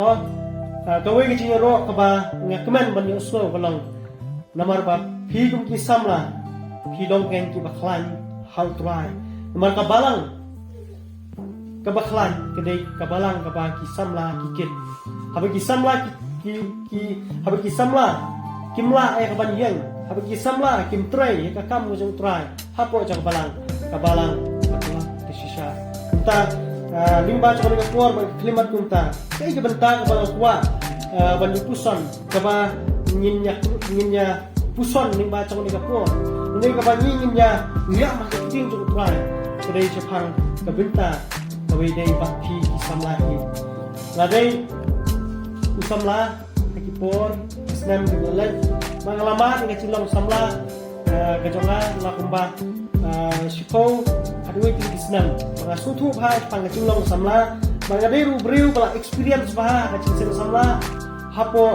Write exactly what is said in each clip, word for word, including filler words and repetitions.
Ah, kawei ka jingïaroh kaba nga kmen ban ïohsngew ka long, namar ba phi kum ki samla phi long kein kiba khlaiñ ha U Trai. Namar ka balang kaba khlaiñ ka dei ka balang kaba ki samla ki kit. Haba ki samla ki, ki, ki haba ki samla kim lah ïa ka ban ïeng, haba ki samla kim trei ïa ka kam ka jong U Trai hapoh jong ka balang, ka balang ka tla ka shisha. Kumta, ah, lyngba jong kane ka por ba khyllipmat kumta, kaei ka bynta kaba nga kwah, ah, ban ïa puson, kaba ngin ïa, ngin ïa puson lyngba jong kane ka por, kane kaba ngi ngin ïa ngiah ma ka ktien jong U Trai, ka dei shaphang ka bynta kaba ïadei bad phi ki samla hi. Nga dei u samla ha ki por ki snem kiba la leit, ba nga la mad ïa ka jinglong samla, eh, ka jong nga la kumba, eh, shiphew haduh wei ki snem. Ba nga sngewthuh bha shaphang ka jinglong samla, ba nga dei ruh u briew ba la experience bha ha ka jingseng samla hapoh,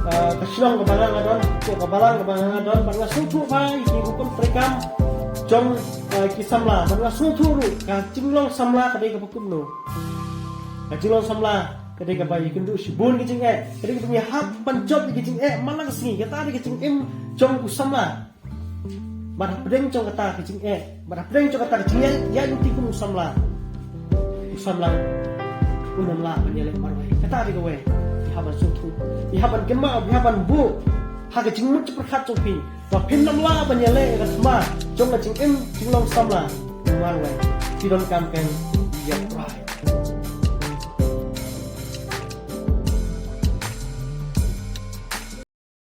eh, ka shnong kaba nga nga don, hapoh ka balang kaba nga nga don, ba nga sngewthuh bha ïa ki rukom treikam jong, eh, ki samla, ba nga sngewthuh ruh ka jinglong samla ka dei kaba kumno. Ka jinglong samla ka dei kaba ïakynduh shibun ka jingeh, ka dei kaba ngi hap ban jop ïa ka jingeh man la ka sngi, kata dei ka jingim jong u samla. Bad hapdeng jong kata ka jingeh, bad hapdeng jong kata ka jingeh, ïa ngi kum u samla, u samla un ym lah ban ïaleh marwei. Kata dei kawei phi hap ban sngewthuh, phi hap ban kynmaw, phi hap ban buh ha ka jingmut jingpyrkhat jong phi ba phin ym lah ban ïaleh ïa ka thma jong ka jingim jinglong samla marwei. Phi donkam kein ïa U Trai.